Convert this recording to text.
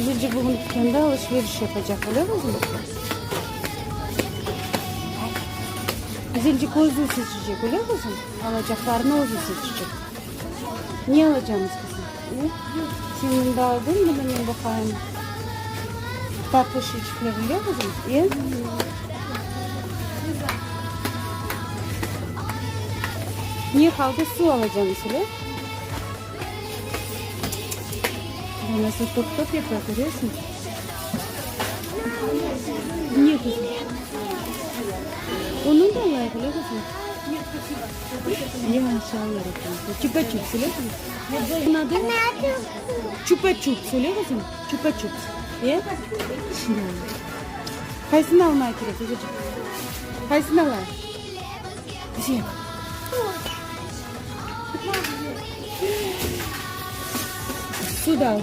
Güzelce bugün tükânda alış-veriş yapacaq, öyle qızım? Güzelce özü seçecek, öyle qızım? Alacaqlarını özü seçecek. Ne alacamız, qızım? E? Sen mında aldın, mına men baqayım. Tatlı şeyçikler, öyle qızım? E? Ne qaldı? Suv alacamız, öyle? Nasıl top-top yapa, köresiñ? Ne qızım? Onı da alayıq, öyle qızım? Ya, Rabbim. Çupa-çups, öyle qızım? Bunıñ adı? Çupa-çups, öyle qızım? Çupa-çups. E? Qaysını almaya kerek, Ececiq? Qaysını alayıq? Güzel. Su da al.